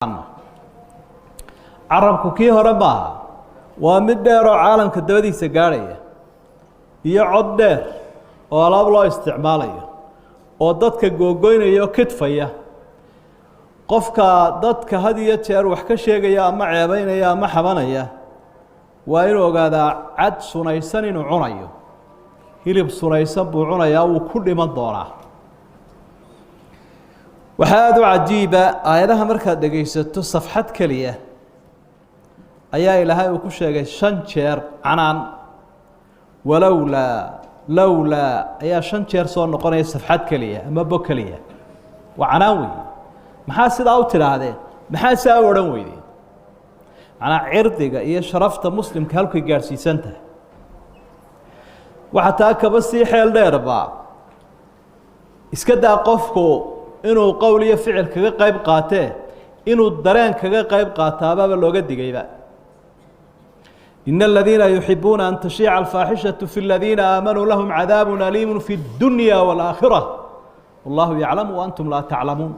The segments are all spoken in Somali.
Naqaano carabku kii hore maaha, waa mid dheer oo caalamka dabadiisa gaadhaya, iyo cod dheer oo alaab loo isticmaalayo oo dadka googoynaya oo kidfaya. Qofka dadka had iyo jeer wax ka sheegaya ama ceebeynaya ama xabanaya waa inuu ogaadaa cad sunaysan inuu cunayo, hilib sunaysan buu cunayaa, wuu ku dhiman doonaa. Waxaa aada u cajiiba aayadaha markaad dhegaysato, safxad keliya ayaa Ilaahay uu ku sheegay shan jeer canaan. Walowlaa, lowlaa ayaa shan jeer soo noqonaya safxad keliya ama bog keliya. Waa canaan weeye. Maxaa sidaa u tidhaahdeen? Maxaa sidaa u odhan weydeen? Macnaa cirdiga iyo sharafta muslimka halkay gaadhsiisan tahay. Waxaa taa kaba sii xeel dheerba, iska daa qofku inuu qowl iyo ficil kaga qayb qaatee, inuu dareen kaga qayb qaataabaaba looga digayba. إن الذين يحبون أن تشيع الفاحشة في الذين آمنوا لهم عذاب أليم في الدنيا والآخرة والله يعلم وأنتم لا تعلمون.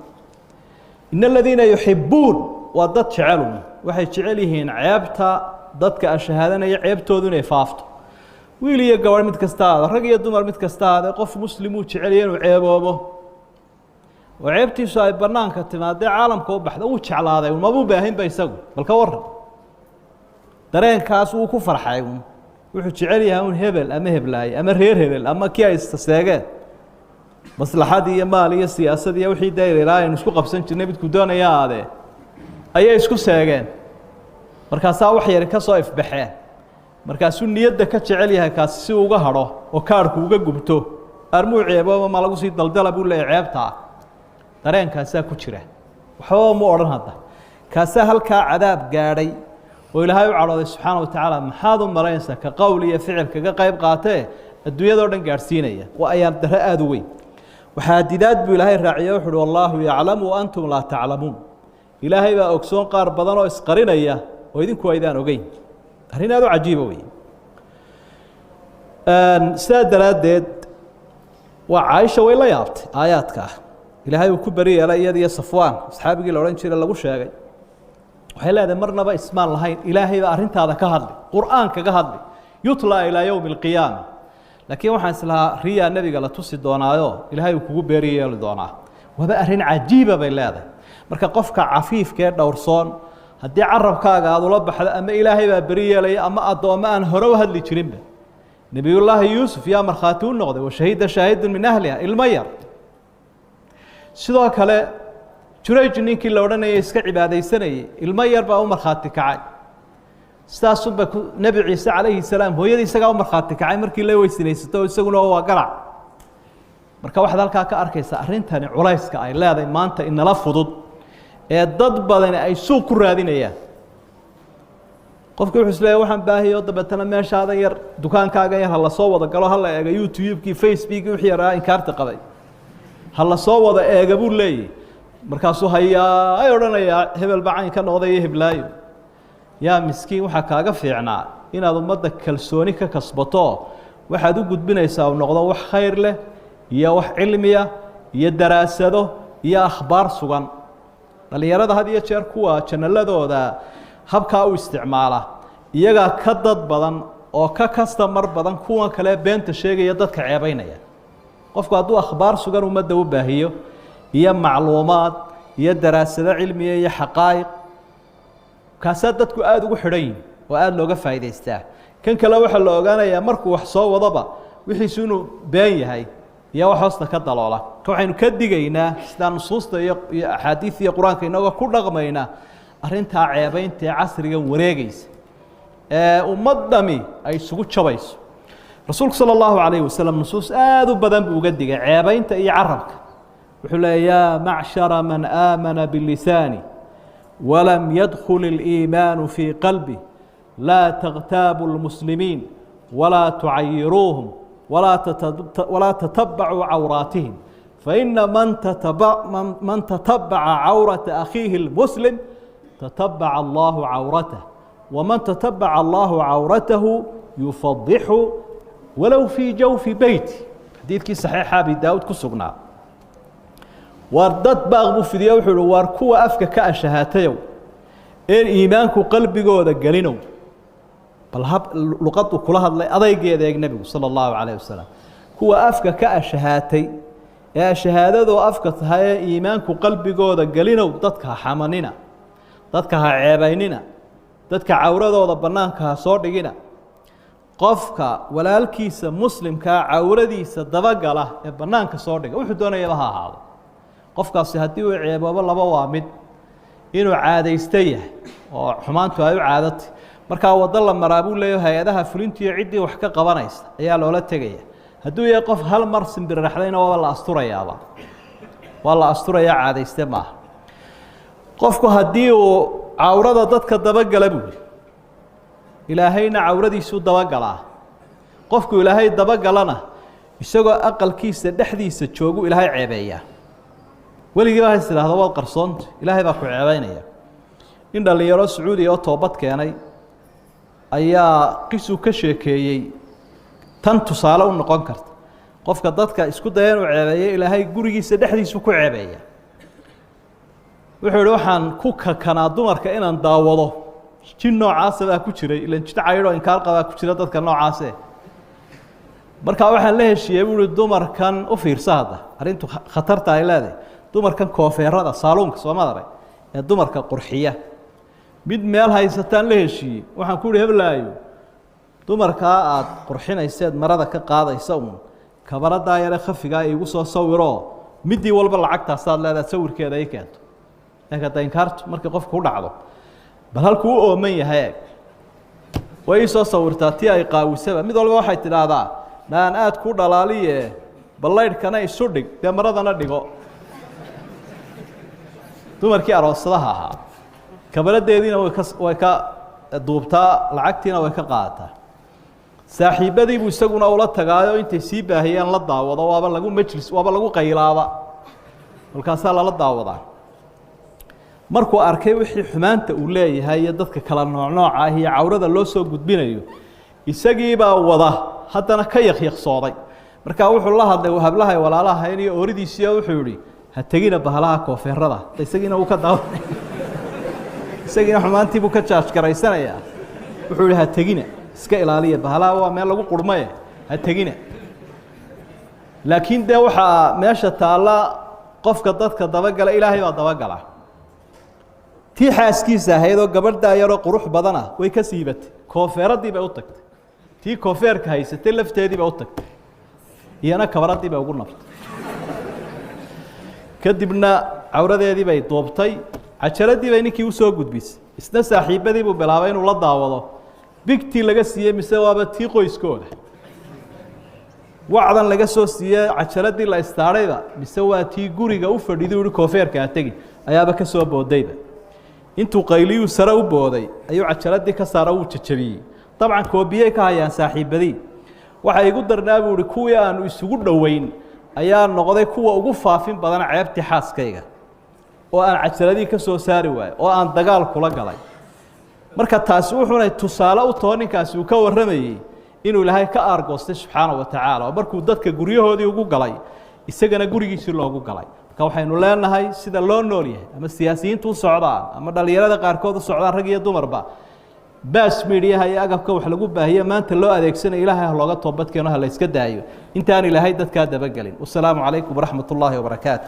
إن الذين يحبون waa dad jecelun, waxay jecel yihiin ceebta dadka ashahaadanaya ceebtoodu inay faafto, wiil iyo gabadh mid kasta ahaado, rag iyo dumar mid kasta ahaade. Qof muslimuu jecelya inuu ceeboobo oo ceebtiisu ay banaanka timaadee caalamka u baxda, wuu jeclaaday, mabuu baahinba isagu. Bal ka waran dareenkaas? Wuu ku farxay un, wuxuu jecel yahay un hebel ama heblaaye ama reer hebel ama kii ay istaseegeen maslaxad iyo maal iyo siyaasad iyo wixii dayrilaa aynu isku qabsan jirnay, midku doonaya aadee ayay isku seegeen, markaasaa wax yari ka soo ifbaxeen, markaasuu niyadda ka jecel yahay kaasi si uga hadho oo kaarhku uga gubto. Armuu ceebooba ma lagu sii daldala buu leeyahy ceebtaa. Dareenkaasaa ku jira, waxbaba mu odhan hadda, kaasaa halkaa cadaab gaadhay oo Ilaahay u cadhooday subxaana wa tacaala. Maxaad u malaynaysaa ka qowl iyo ficil kaga qayb qaatee adduunyadao dhan gaadhsiinaya? Waa ayaan darro aada u weyn. Waxaa didaad buu Ilaahay raaciye, wuxu uhi: wallaahu yaclamu wa antum laa taclamuun. Ilaahay baa ogsoon qaar badan oo isqarinaya oo idinku aydaan ogeyn. Arrin aada u cajiiba wey. Sidaa daraaddeed waa Caaisha way la yaabtay aayaadka ah Ilaahay uu ku beri yeelay iyada iyo Safwaan, asxaabigii la odhan jiray lagu sheegay. Waxay leedahay: marnaba ismaan lahayn Ilaahay baa arrintaada ka hadli, Qur'aan kaga hadli, yutlaa ilaa yowmi alqiyaama. Laakiin waxaan islahaa riyaa nebiga la tusi doonaayo, Ilaahay uu kugu beeri yeeli doonaa. Waaba arrin cajiiba bay leedahay. Marka qofka cafiifka ee dhowrsoon, haddii carabkaaga aada ula baxdo, ama Ilaahay baa beri yeelaya ama addoommo aan hore u hadli jirinba. Nebiyullaahi Yuusuf yaa markhaati u noqday? Washahida shaahidun min ahliha, ilmo yar. Sidoo kale Jurayj ninkii la odhanayay iska cibaadaysanayay, ilmo yar baa u markhaati kacay. Sidaasunba ku Nebi Ciise calayhi salaam hooyadii isagaa u markhaati kacay markii la weysinaysato, isaguna waa garac. Marka waxaad halkaa ka arkaysaa arrintani culayska ay leedahay maanta inala fudud ee dad badani ay suuq ku raadinayaan. Qofki wuxuu isleeyahy waxaan baahiyo, dabeetana meeshaadan yar, dukaankaagan yar ha la soo wada galo, hala eega YouTube-kii, Facebookii, wixii yaraa inkaarta qabay ha la soo wada eega buu leeyahy. Markaasuu hayaa ay odhanayaa hebel baa cayn ka noqday iyo heblaayo. Yaa miskiin, waxaa kaaga fiicnaa inaad ummadda kalsooni ka kasbato, waxaad u gudbinaysaa uu noqdo wax khayr leh iyo wax cilmiya iyo daraasado iyo akhbaar sugan. Dhallinyarada had iyo jeer kuwa janaladooda habkaa u isticmaala iyagaa ka dad badan oo ka kastamar badan kuwan kale beenta sheegaya, dadka ceebaynaya. Qofku hadduu akhbaar sugan ummadda u baahiyo iyo macluumaad iyo daraasado cilmiya iyo xaqaa'iq, kaasaa dadku aada ugu xidhan yihin oo aada looga faa'idaystaa. Kan kale waxaa la ogaanayaa markuu wax soo wadaba wixiisu inuu been yahay iyo wax hoosta ka daloola. Ka waxaynu ka digaynaa sidaa nusuusta iyo axaadiid iyo Qur-aanka inagoo ku dhaqmayna arrintaa ceebaynta ee casrigan wareegaysa ee ummad dhami ay isugu jabayso. Rasuulku sala allahu calayhi wasalam nusuus aada u badan buu uga digay ceebaynta iyo carabka. Wuxuu leeya: yaa macshara man aamana bilisaani walam yadkul اliimaanu fii qalbi, laa takhtaabu اlmuslimiin walaa tucayiruuhum walaa tatabacuu cawraatihim, faina man tatabaca cawrata akhiihi اlmuslim tatabaca allahu cawratah, waman tatabaca allahu cawratahu yufadixu walow fii jawfi beyti. Xadiidkii saxiixa Abi Daawud ku sugnaa. Waar dad baaq buu fidiyo, wuxuu uhi waar kuwa afka ka ashahaatayow een iimaanku qalbigooda gelinow. Bal hab luqadu kula hadlay adaygeeda eeg nebigu sala allahu calayh wasalam. Kuwa afka ka ashahaatay ee ashahaadadoo afka tahay ee iimaanku qalbigooda gelinow, dadka ha xamanina, dadka ha ceebaynina, dadka cawradooda bannaanka ha soo dhigina. Qofka walaalkiisa muslimkaa cawradiisa dabagala ee bannaanka soo dhiga, wuxuu doonayaba ha ahaado, qofkaasi haddii uu ceeboobo laba waa mid: inuu caadaysta yahay oo xumaantu ay u caadatay, markaa waddo la maraa buu leeyaho, hay-adaha fulintiiyo ciddii wax ka qabanaysa ayaa loola tegaya. Hadduu yahay qof hal mar simbiriraxdayna waaba la asturayaaba, waa la asturayaa, caadayste maaha. Qofku haddii uu cawrada dadka dabagala buuli, ilaahayna cawradiisuu dabagalaa. Qofku ilaahay dabagalana isagoo aqalkiisa dhexdiisa joogu ilaahay ceebeeyaa. Weligiiba has idhaahdo waad qarsoonta, ilaahay baa ku ceebeynaya. In dhallinyaro sacuudiya oo toobad keenay ayaa qisuu ka sheekeeyey tan tusaale u noqon karta. Qofka dadka isku daya inuu ceebeeyo, ilaahay gurigiisa dhexdiisu ku ceebeeya. Wuxuu yihi waxaan ku kakanaa dumarka inaan daawado, jin noocaasa baa ku jiray, ilan jin caydhoo inkaar qabaa ku jira dadka noocaase. Markaa waxaan la heshiiyey buu uhi dumarkan u fiirsa hadda arrintu khatarta ay leedahay, dumarkan koofeerada saaluunka soomad arag ee dumarka qurxiya, mid meel haysataan la heshiiyey. Waxaan ku uhi heblaayo, dumarkaa aada qurxinayseed marada ka qaadaysa uun kabaradaa yare khafigaa iigu soo sawiroo midii walba lacagtaasaad leedahay sawirkeeda ii keento. Eeg hadda inkaartu markii qofku ku dhacdo, bal halkuu u ooman yahay eeg. Way ii soo sawirtaa tii ay qaawisaba, mid walba waxay tidhaahdaa naan aada ku dhalaaliye, ballaydhkana isu dhig, dee maradana dhigo. Dumarkii aroosadaha ahaa kabaradeediina way ka duubtaa, lacagtiina way ka qaadataa. Saaxiibadiibuu isaguna ula tagaayo intay sii baahiyeen la daawado, waaba lagu majlis, waaba lagu qaylaaba, kolkaasaa lala daawadaa. Markuu arkay wixii xumaanta uu leeyahay iyo dadka kala noocnooca ah iyo cawrada loo soo gudbinayo, isagiibaa wada haddana ka yakyaqsooday. Markaa wuxuu la hadlay hablahay walaalahayn iyo ooridiisiio wuxuu yihi ha tegina bahalaha koofeerada, isagiina wuu ka daawanay, isagiina xumaantiibuu ka jaajgaraysanayaa. Wuxuu yihi ha tegina, iska ilaaliya bahalaha, waa meel lagu qurmaye, ha tegina. Laakiin dee waxaa meesha taalla qofka dadka dabagala ilaahay baa dabagala. Tii xaaskiisa ahayd oo gabadhaa yaroo qurux badana way ka siibatay, koofeeraddii bay u tagtay, tii koofeerka haysatay lafteedii bay u tagtay, iyana kabaraddii bay ugu nabtay. Kadibna cawradeedii bay duubtay, cajaradii bay ninkii usoo gudbisay. Isna saaxiibadii buu bilaabay inuu la daawado. Bigtii laga siiyey mise waaba tii qoyskooda, wacdan laga soo siiyey cajaradii la istaadhayba mise waa tii guriga u fadhiday uhi koofeerka ha tegi, ayaaba ka soo boodayba. Intuu qayliyuu sare u booday ayuu cajaradii ka saara, wuu jajabiyey. Dabcan koobiyey ka hayaan saaxiibadii. Waxaa igu darnaa buu ihi kuwii aanu isugu dhoweyn ayaa noqday kuwa ugu faafin badan ceebtii xaaskayga, oo aan cajaradii ka soo saari waayo, oo aan dagaal kula galay. Marka taasi wuxuunay tusaale u taho ninkaasi uu ka warramayey inuu ilaahay ka aargoostay subxaana wa tacaala, oo markuu dadka guryahoodii ugu galay isagana gurigiisii loogu galay. Marka waxaynu leenahay sida loo nool yahay, ama siyaasiyiintu u socdaan ama dhalinyarada qaarkood u socdaan, rag iyo dumarba, baas miidhiyaha iyo agabka wax lagu baahiye maanta loo adeegsanayo, ilaahay ha looga toobadkeeno, ha la iska daayo intaan ilaahay dadkaa dabagelin. Wasalaamu calaykum waraxmat ullaahi wabarakaatu.